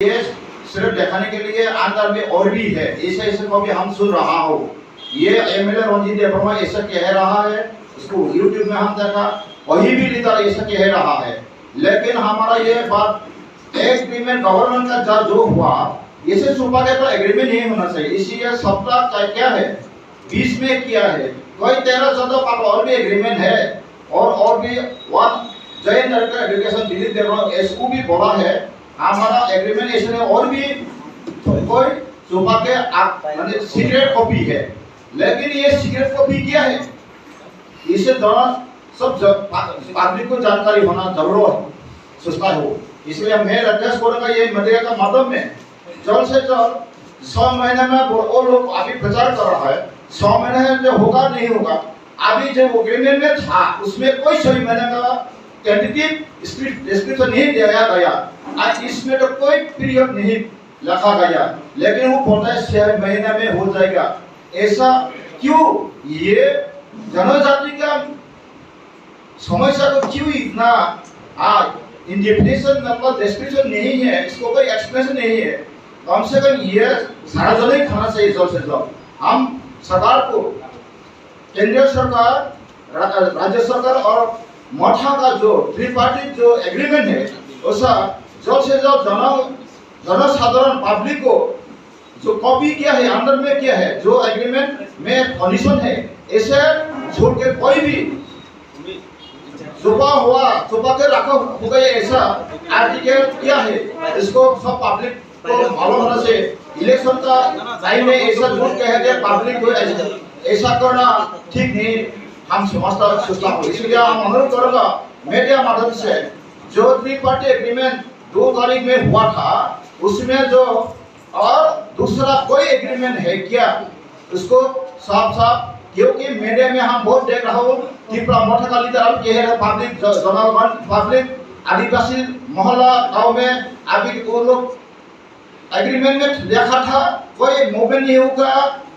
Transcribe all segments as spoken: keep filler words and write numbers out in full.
ये सिर्फ दिखाने के लिए अंदर में और भी है, ऐसे ऐसे को भी हम सुन रहा हो। ये एमएलए रणजीत देववर्मा ऐसा कह रहा है, इसको यूट्यूब में हम देखा, कहीं भी लीडर ऐसा कह रहा है। लेकिन हमारा ये बात, एग्रीमेंट गवर्नमेंट का जा जो हुआ, इसे छुपा के तो एग्रीमेंट नहीं होना चाहिए। इसीलिए सबका क्या, क्या है, बीच में किया है, कोई तेरह चौदह पार्ट और भी एग्रीमेंट है, और और भी वन जयंत का एप्लीकेशन दिलीप देवरा एसओ भी बोला है, हमारा एग्रीमेंट इसने और भी कोई छुपा के आप, माने सीक्रेट कॉपी है। लेकिन ये सीक्रेट कॉपी क्या है, इसे जन सब ज- पा- पब्लिक को जानकारी होना जरूर है, सोचता हो। इसलिए मैं रिक्वेस्ट करूंगा ये मीडिया का माध्यम में, जल्द से जल्द, छह महीने में वो, वो लोग अभी प्रचार कर रहा है, छह महीने में जो होगा नहीं होगा, अभी जो एग्रीमेंट में था उसमें कोई छह महीने का टेंटेटिव डिस्क्रिप्शन नहीं दिया गया, और इसमें तो कोई पीरियड नहीं रखा गया, लेकिन वो बोलता है छह महीने में हो जाएगा। ऐसा क्यों? ये जनजाति का समस्या को क्यों इतना, हाँ, इंडेफिनेशन, मतलब डिस्क्रिप्शन नहीं है, इसको कोई एक्सप्लेनेशन नहीं है। कम से कम ये सार्वजनिक होना चाहिए जल्द से जल्द। हम सरकार को, केंद्रीय सरकार, रा-, राज्य सरकार और मठा का जो त्रिपार्टी जो एग्रीमेंट है, उसका जल्द से जल्द जन, जनसाधारण पब्लिक को जो कॉपी क्या है, अंदर में क्या है, जो एग्रीमेंट में कंडीशन है, इसे छोड़ के कोई भी छुपा हुआ, छुपा के रखा हुआ ऐसा आर्टिकल क्या है, इसको सब पब्लिक को मालूम होना चाहिए। इलेक्शन का टाइम में ऐसा झूठ कह के पब्लिक को ऐसा, ऐसा करना ठीक नहीं। हम समझता, सोचता हूँ, इसलिए हम अनुरोध करूंगा मीडिया माध्यम से, जो त्रिपार्टी एग्रीमेंट दो तारीख में हुआ था, उसमें जो और दूसरा कोई एग्रीमेंट है क्या, उसको साफ साफ, क्योंकि मीडिया में हम बहुत देख रहा हूँ, त्रिपुरा मोर्चा का लीडर अभी कह रहे, पब्लिक, जनरल पब्लिक, आदिवासी मोहल्ला गांव में अभी वो लोग एग्रीमेंट में लिखा था, कोई मूवमेंट नहीं होगा,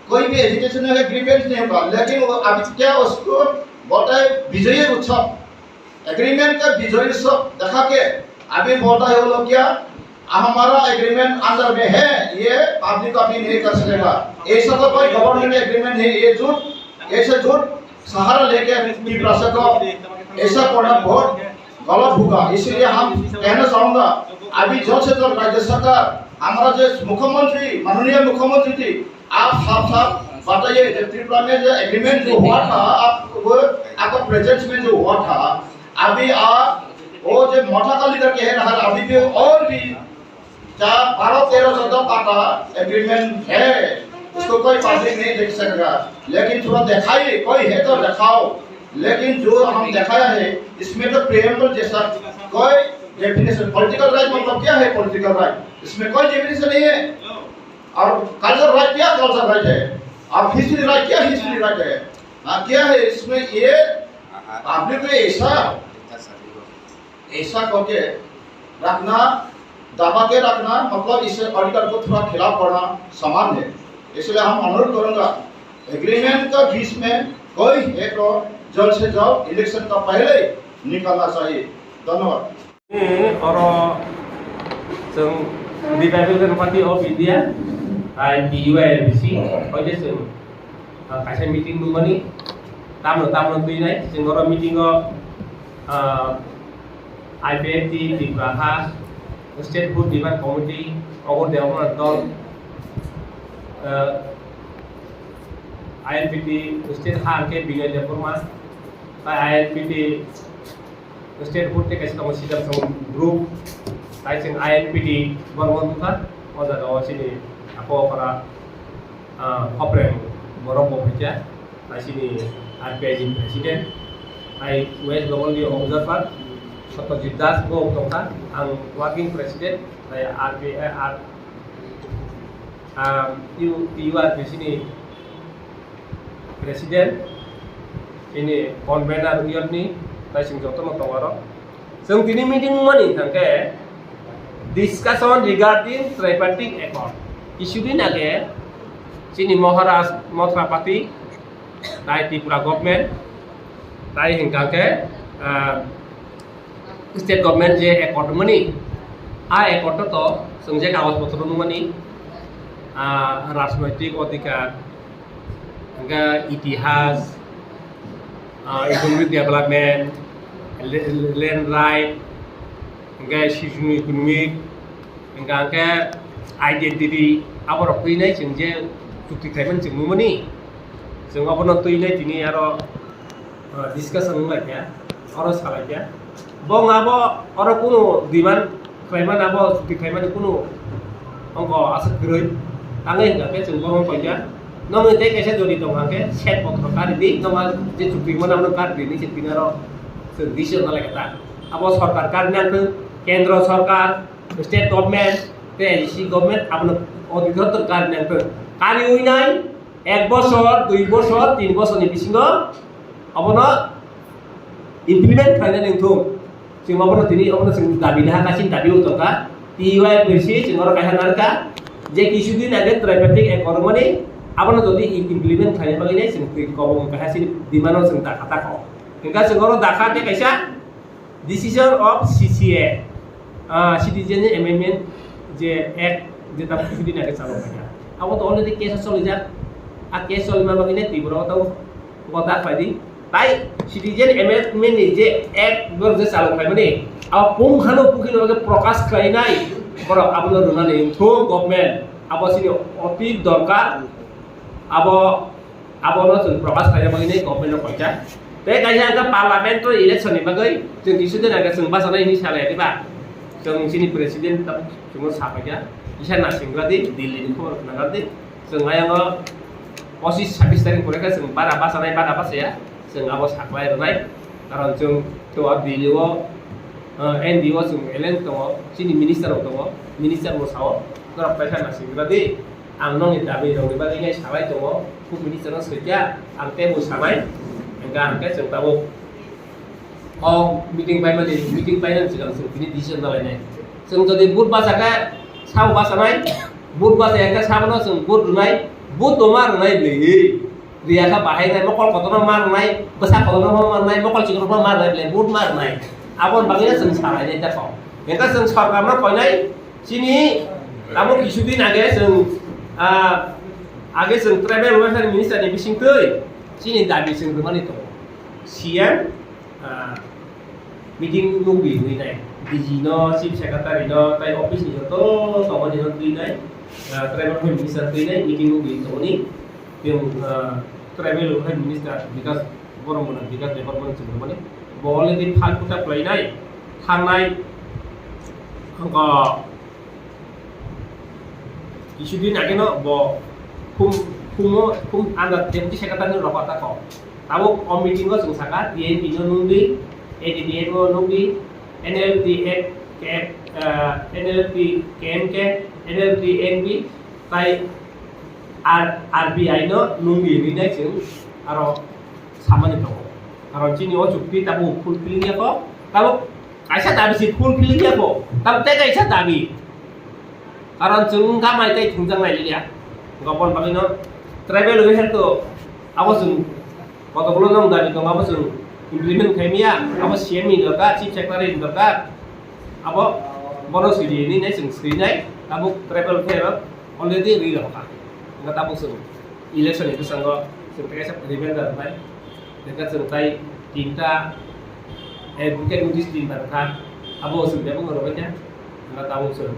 कोई भी एजिटेशन नहीं होगा, ग्रीवेंस नहीं होगा, लेकिन वो अभी क्या उसको बोलता है विजय उत्सव। एग्रीमेंट का विजय उत्सव दिखा के अभी बोलता है वो लोग क्या, हमारा एग्रीमेंट अंदर में है, ये पब्लिक अभी नहीं कर सकेगा। ऐसा तो कोई गवर्नमेंट एग्रीमेंट नहीं, ये झूठ, ऐसे झूठ सहारा लेके तिप्रासा को ऐसा करना बहुत गलत होगा। इसलिए हम कहना चाहूंगा, अभी जल्द से जल्द राज्य सरकार, हमारा जो मुख्यमंत्री, माननीय मुख्यमंत्री जी, आप साफ साफ बताइए कि त्रिपुरा में जो एग्रीमेंट जो हुआ था, आप वो आपका प्रेजेंस में जो हुआ था, अभी आप वो जो मोटा का लीडर कह रहा है, अभी भी और भी चार, बारह, तेरह, चौदह पाता एग्रीमेंट है, उसको कोई पब्लिक नहीं देख सकेगा। लेकिन थोड़ा दिखाइए, कोई है तो दिखाओ। लेकिन जो हम दिखाया है, इसमें तो प्रिएम्बल जैसा कोई डेफिनेशन, पॉलिटिकल राइट मतलब क्या है, पॉलिटिकल राइट इसमें कोई डेफिनेशन नहीं है। और कल्चर राइट क्या कल्चर राइट है, और हिस्ट्री राइट क्या हिस्ट्री राइट है, हाँ, क्या है इसमें? ये पब्लिक को ऐसा ऐसा करके रखना, दबा के रखना, मतलब इस ऑर्डर को थोड़ा खिलाफ करना समान है। इसलिए हम अनुरोध करूंगा, एग्रीमेंट का बीच में कोई है तो जल्द से जल्द इलेक्शन का पहले निकालना चाहिए। धन्यवाद। Oro chwng Republican Party of India, I P U I R B C, hoide chwng ah, kaisa meeting nungmani, tamno tamno twi nai. Chwng oro meeting o, ah, I P F T Tripura ha, State Food Demand Committee, Ogor Debbarma dol, ah, I N P T State ha hwnkhe Binoy Debbarma, tai I N P T State Food tei kaisa tongo Sitarsong group, tai chwng I N P T borok wngkha. O jaga o chini Apo Opara, ah, Khopreng borok bo phaikha, tai chini R P I ni president, tai West Bengal ni observer Satyajit Das bo tongkha, ang working president, tai R P I, ah, T U R P C ni president, ini convener union ni, tai chwng jotono tongo aro. Chwng tini meeting mani hwnkhe discussion regarding tripartite accord. Kisudin age chini Maharaj Mothra Party, tai Tripura government, tai hwnkha khe, ah, state government je accord mani, a accord to Chwng je kagoj potro nukmani, ah, rajnoitik odhikar, hwnkhe itihas, ah, economic development, le-, land right, hwnkhe socio economic, hwnkhe, hwnkhe identity, aborok twi nai chwng je chukti khlaimani chwng nukmani, chwng obono twi nai tini aro ah, discussion wnglaikha, oro salaikha. Bo wngabo oro kunu demand khlaimani, abo chukti khlaimani kunu ongko aswk kwrwi. Tangwi hwnkha khe chwng bohrok paikha. Nokni tei kaisa jodi tongkha khe set potro kari di, nokha je chukti mano abono kari di hinwi se tini aro chwng decision nalaikha ta. Abo sorkar kari nangkhe, kendro sorkar, state government, tei A D C government abono odhikar kari nangkhe. Kariwi nai, ek bosor, dui bosor, tin bosorni bisingo obono implement khlainani wngthung. Chwng obono tini obono chwng dabi naha, kaisini dabi o tongkha. T Y P C chwng oro kaisa narwkha je kisudin age tripartite accord rwmani, abono jodi implement khlaina bagwi nai chwng twi kobong kaisa chini demand o chwng dakha dakho. Hwnkha chwng oro dakha tei kaisa Decision of C C A, ah, Citizen Amendment je Act, jeta fifteen age chalo khaina. Abo to already case o cholijak. A case cholima bagwi nai Tripura o to goda khlai di. Tai Citizen Amendment ni je Act borok je chalo khlaimani, abo pung khano pukhi no age prokash khlainai borok abono rwnani wngthung government. Abo chini oti dorkar. Abo Abono chwng prokash khaina bagwi nai government no koita. Tei kaisa hwnkha parliament o election ni bagwi chwng kisu din age chwng bachanai hinwi salai diba. Chwng chini president tabuk chwngno sapaikha. Kisa nasingra di, Delhi ni khobor khnagra di. Chwng ayang o pochis sabis tarik pore khe chwng bara bachanai, bara bachaya. Chwng abo saklai rwnai. Karon chwng to a Delhi o, eh, N D O chwng eleng tongo, chini minister rok tongo, minister bo sao. Norok kaisa nasingra di. Ang nokni dabi rokni bagwi nai salai tongo, Home Minister no soikha, ang teibo sanai, hwnkha hwnkhe chwng tabuk o meeting paimani, meeting painani swkang chwng tini decision nalainai. Chwng jodi vote bachakhe sabo bachanai, vote bachaya khe sabono chwng vote rwnai, vote tongma rwnai bwlwi. Riyakha bahai nai, mokol kotorma ma rwnai, bwsa kotorma ma rwnai, mokol chikorokma ma rwnai, bwlai vote ma rwnai. Aboni bagwino chwng salainai ta kok. Hwnkhe chwng sorkarno koinai, chini abo kisu din age chwng, ah, age chwng tribal welfare minister ni bisingtwi chini dabi chwng rwmani tongo. C M, ah, meeting nugwi hinwi nai. D G no, chief secretary no, tai office ni joto tongmani no twi nai. Ah, tribal welfare minister twi nai, meeting nugwi tongmani. Tei, ah, tribal welfare minister Bikas Boromani, Bikas Debbarmani chwng rwmani. Bo already file khuta khlainai, thangnai, wngkha Kisudin ageno bo khum, khumo, khum under deputy secretary ni ropa ta kok. Tabuk o meeting o chwng saka T N P no nungdi, A D D M o nungdi, N L T F, K F, ah, N L T K M K, N L T N B, tai R-, R B I no nungdi hinwi nai chwng aro samani tongo. Karon chini o chukti tabuk fulfilling ya kok. Tabuk Kaisa dabi si fulfilling ya bo, tam tei kaisa dabi. Karon chwng wngkha mai tei thwngjak nai liya. Gopon bagwi no tribal welfare to abo chwng kotokgulo nong dabi tongo, abo chwng implement khai maya, abo C M ni dorkar, chief secretary ni dorkar. Abo bono siri ni nai chwng siri nai, tabuk tribal welfare already ri rokha. Nga tabuk chwng election ni bwskango chwng kaisa reminder nai. Tei chwng tai tinta, eh, advocate notice tinta rwkha, abo chwng tei bwkha rwbaikha. Hwnba tabuk chwng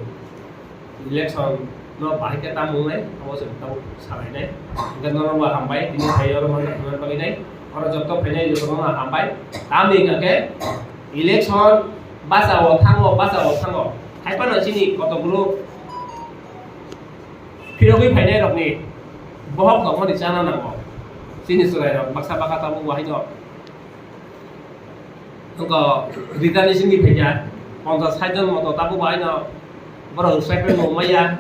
election no bahai khe tamo wngnai, abo chwng tabuk salainai. Hwnkhe norokbo hambai, tini hai oro manna thangna bagwi nai. Oro joto phainai jotono hambai. Tamni hwnkha khe election bachao thango, bachao thango. Hai phano chini kotokgulo phirogwi phainai rokni bohok tongmani chana nango. Chini chwrairok baksa bakha tabuk bo haino wngkha return ni simi phaikha, ponchas sait jon moto tabuk bo haino borok stipend bo maya,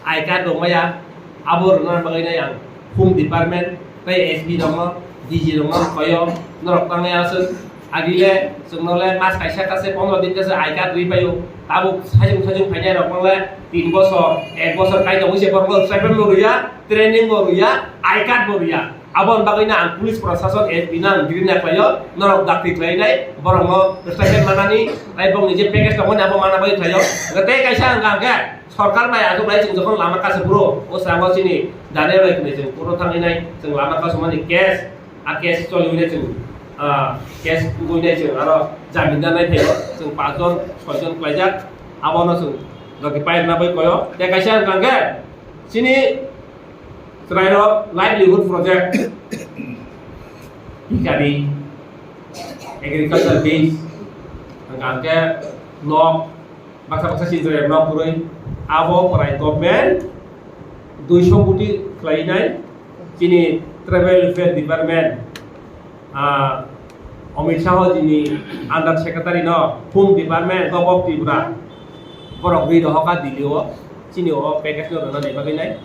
I card bo maya, abo rwna bagwi nai ang home department tei S P rokno, D G rokno koyo, norok tangnai aswk. Agile chwngno le mas kaisa kase pondro din kase I card rwi paio. Tabuk sajung sajung phainai rokno le tin bosor, ek bosor kai tongwi se borokno stipend bo rwya, training bo rwya, I card bo rwya. Aboni bagwi no ang police prosason, S P no ang green flag khlaio, norok dakti khlainai, borokno stipend manani, tai bongni je package tongmani abo mana bagwi khlaio. Tei kaisa ang kha khe Sorkar bai achuk lai chwng jokhon lama kasa phuru, o srango chini Daniel bai khwnwi chwng court-o thangwi nai, chwng lama kasumani case, a case choli wnai chwng, ah, case wngwi nai chwng aro jamin da nai phaio, chwng panch jon, soi jon klaijak, abono chwng logi pai rwna bai koyo. Tei kaisa wngkha hwnkhe chini chwrairok livelihood project, hikari, agriculture base, hwnkha hwnkhe nok, baksa baksa chini chwrairok nok kwrwi, abo prai government duiso koti khlainai, chini tribal welfare department, ah, Amit Shah jini under secretary no Home Department, Govt of Tripura, borok rwi rohokha Delhi o, chini o package no rwna nai bagwi nai.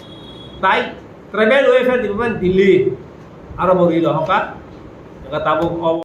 Tai Tribal Welfare Department Delhi, aro bo rwi rohokha. Tabuk o